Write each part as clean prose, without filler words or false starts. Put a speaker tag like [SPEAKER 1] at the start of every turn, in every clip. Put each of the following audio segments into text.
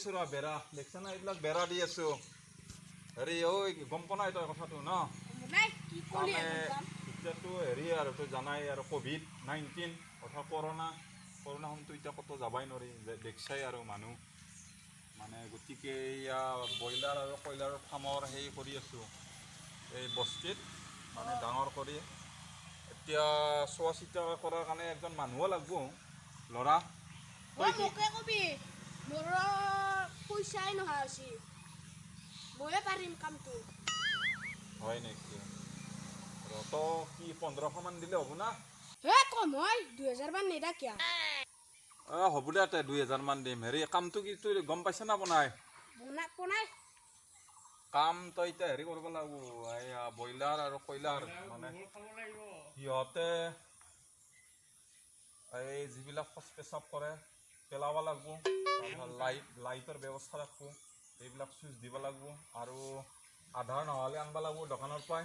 [SPEAKER 1] আছোঁ ৰ, বেৰা দেখছা না, এইবিলাক বেৰা দি আছোঁ। হেৰি ঐ, গম পোৱা নাই তই কথাটো ন?
[SPEAKER 2] নাই, কি কলি?
[SPEAKER 1] তাৰমানে এতিয়াতো হেৰি আৰু তই জানাই আৰু ক'ভিড-19 অৰ্থাৎ কৰোণা, কৰোণা সময়টো এতিয়া ক'তো যাবাই নোৱাৰি, দেখছাই আৰু মানুহ মানে। গতিকে এয়া ব্ৰইলাৰ আৰু কয়লাৰৰ ফাৰ্মৰ হেৰি কৰি আছোঁ এই বস্তিত, মানে ডাঙৰ কৰি। এতিয়া চোৱা চিতা কৰাৰ কাৰণে এজন মানুহো লাগব, ল'ৰা।
[SPEAKER 2] অ, মোকে কবি, মোৰ পইচাই নোহোৱা হৈছে, ময়ে পাৰিম কামটো।
[SPEAKER 1] হয় নেকি? ৰ, তই কি 1500মান দিলে হ'ব না?
[SPEAKER 2] হে, কম হয়, 2000মান নেদা কিয়া?
[SPEAKER 1] অঁ, হ'ব দে, তই 2000মান দিম। হেৰি, কামটো কি তই গম পাইছ না বনাই?
[SPEAKER 2] বনা বনাই।
[SPEAKER 1] কাম তই এতিয়া হেৰি কৰিব লাগিব, এইয়া ব্ৰইলাৰ আৰু কয়লাৰ, মানে সিহঁতে এই যিবিলাক শৌচ পেচাব কৰে পেলাব লাগিব, তাৰপিছত লাইটৰ ব্যৱস্থা ৰাখব, এইবিলাক চুইচ দিব লাগিব আৰু আধাৰ নহ'লে আনিব লাগিব দোকানৰ পৰাই।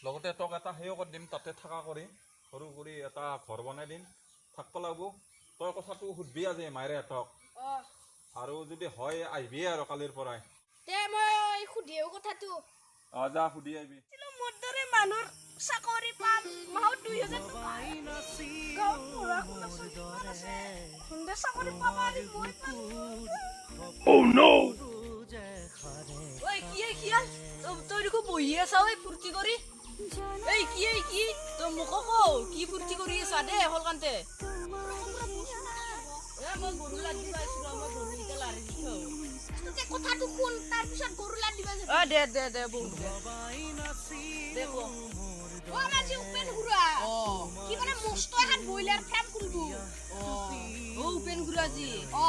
[SPEAKER 1] লগতে তোক এটা সেও কৰি দিম, তাতে থকা কৰি সৰু কৰি এটা ঘৰ বনাই দিম, থাকিব লাগিব। তই কথাটো সুধবি আজি মায়েৰহঁতক।
[SPEAKER 2] অ।
[SPEAKER 1] আৰু যদি হয় আহিবিয়ে আৰু কালিৰ পৰাই।
[SPEAKER 2] তে মই সুধিও কথাটো।
[SPEAKER 1] অঁ, যা, সুধি আহিবি।
[SPEAKER 2] মোৰ দৰে মানুহৰ চাকৰি পাম, মাহত 2000 টকা। গাঁৱত পঢ়া শুনা ছোৱালী কিমান আছে, সিহঁতে চাকৰি পাব আৰু মই পাম?
[SPEAKER 3] ঐ, কি এই শিয়াল, তই দেখোন বহি আছা ঐ ফূৰ্তি কৰি। এই কি, এই কি, তই মোকো ক, কি ফূৰ্তি কৰি আছা দে হলকান্তে? এ, মই গৰু লাদ দিবা আহিছো ৰ, মই গৰু কেইটা লাৰি দি থওঁ।
[SPEAKER 2] তই কথাটো শুন, তাৰপিছত গৰু লাদ দিবা যাবি।
[SPEAKER 3] অ, দে দে দে, বহুত দে দে, ক।
[SPEAKER 2] অ, আমাৰ যে উপেন খুৰা, কি মানে মস্ত এখন ব্ৰইলাৰ ফাৰ্ম খুলিব।
[SPEAKER 3] অ, উপেন খুৰাজী?
[SPEAKER 2] অ,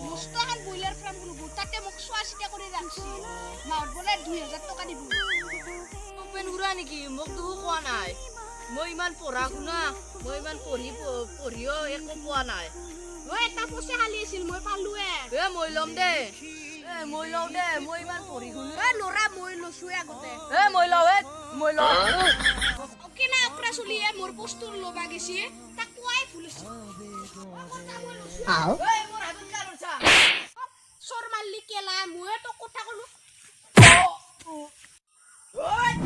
[SPEAKER 2] মস্ত এখন ব্ৰইলাৰ ফাৰ্ম খুলিব, তাতে মোক চোৱা চিতা কৰি ৰাখছি, মাহত বোলে 2000 টকা দিব।
[SPEAKER 3] উপেন খুৰা নেকি? মোক দেখোন কোৱা নাই। মই ইমান পঢ়া শুনা, মই ইমান পঢ়ি পঢ়িও একো পোৱা নাই।
[SPEAKER 2] অ, এটা পইচা খালী আছিল, মই পালোৱে।
[SPEAKER 3] এ, মই ল'ম দে, এ, মই লওঁ দে, মই ইমান পঢ়ি শুনি।
[SPEAKER 2] এ ল'ৰা, মই লৈছোৱে আগতে।
[SPEAKER 3] এ, মই লওঁ, এ, মই লওঁ।
[SPEAKER 2] কেনা অকৰা চলিয়ে মোৰ বস্তু ল'বা গেছি, তাক কোৱাই ভুল হৈছে।
[SPEAKER 3] ঐ, মোৰ হাতত কিয় ধৰছা?
[SPEAKER 2] চৰ মাৰলি কেলা, ময়ে তোক কথা কলো।
[SPEAKER 3] ঐ!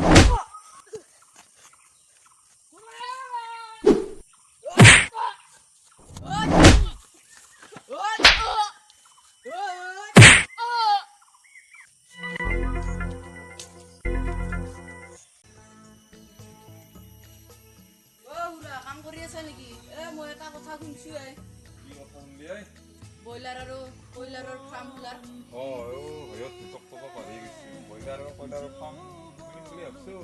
[SPEAKER 3] অ খুৰা, কাম কৰি আছা নেকি? এ, মই এটা কথা শুনছো এ।
[SPEAKER 1] কি কথা শুনলি ঐ?
[SPEAKER 3] ব্ৰইলাৰ আৰু কয়লাৰৰ ফাৰ্ম খোলাৰ।
[SPEAKER 1] অঁ, হয়ত তোক ক'ব পাৰি গৈছো, ব্ৰইলাৰ আৰু কয়লাৰৰ ফাৰ্ম খুলিম বুলি ভাবছোঁ।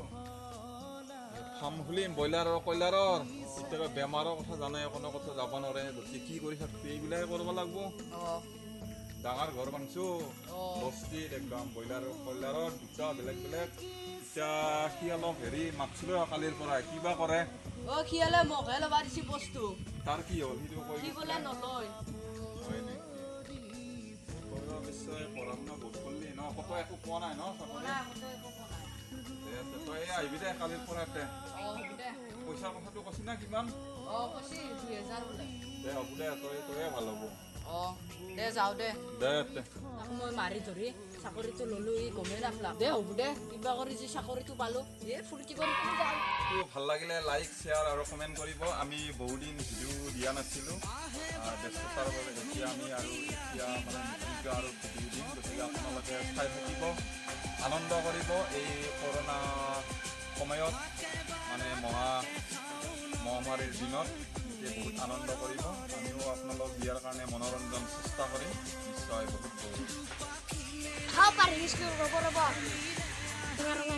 [SPEAKER 1] ফাৰ্ম খুলিম ব্ৰইলাৰ আৰু কয়লাৰৰ। এতিয়া বেমাৰৰ কথা জানে, কোনো কথা যাব নোৱাৰে, গতিকে কি কৰি থাকবি, এইবিলাকে কৰিব লাগিব। ডাঙৰ ঘৰ বানছো বস্তিত একদম, ব্ৰইলাৰ আৰু কয়লাৰৰ দুটা বেলেগ বেলেগ। এতিয়া সি অলপ হেৰি মাতছিলো কালিৰ পৰা, কিবা কৰে।
[SPEAKER 3] অ, শিয়ালে মোকহে ল'বা দিছি বস্তু।
[SPEAKER 1] তাৰ কি হ'ল, সেইটো কৈ।
[SPEAKER 3] সি বোলে নলয়।
[SPEAKER 1] হয় নেকি? তই অৱশ্যে পঢ়া শুনা বহুত কৰিলি ন, ক'তো একো পোৱা নাই ন চাকৰি?
[SPEAKER 3] নাই, ক'তো একো পোৱা নাই।
[SPEAKER 1] দে, তই আহিবি দে কালিৰ পৰা তে।
[SPEAKER 3] অ, হ'ব দে।
[SPEAKER 1] পইচাৰ কথাটো কৈছি না, কিমান?
[SPEAKER 3] অ, কৈছি, 2000 বোলে।
[SPEAKER 1] দে, হ'ব দে, তয়ে ভাল হ'ব।
[SPEAKER 3] অ, দে, যাওঁ দে।
[SPEAKER 1] দে তে।
[SPEAKER 3] তাক মই মাৰি ধৰি চাকৰিটো ললো, ই গমেই নাপালাক। দে, হ'ব দে, কিবা কৰি যি চাকৰিটো পালো, এই ফূৰ্তি কৰি কৰি যাওঁ।
[SPEAKER 1] তো ভাল লাগিলে লাইক, শ্বেয়াৰ আৰু কমেণ্ট কৰিব। আমি বহুদিন ভিডিঅ' দিয়া নাছিলোঁ ব্যস্ততাৰ বাবে। এতিয়া আমি আৰু এতিয়া মানে নতুনকৈ আৰু ভিডিঅ' দিম, গতিকে আপোনালোকে চাই থাকিব, আনন্দ কৰিব। এই কৰোণা সময়ত, মানে মহামাৰীৰ দিনত এনেকৈ বহুত আনন্দ কৰিব। আমিও আপোনালোক দিয়াৰ কাৰণে মনোৰঞ্জন চেষ্টা কৰিম নিশ্চয় বহুত বহুত।
[SPEAKER 2] খাব পাৰি গৈছিলো, ৰ'ব ৰ'ব, ৰঙা ৰঙা।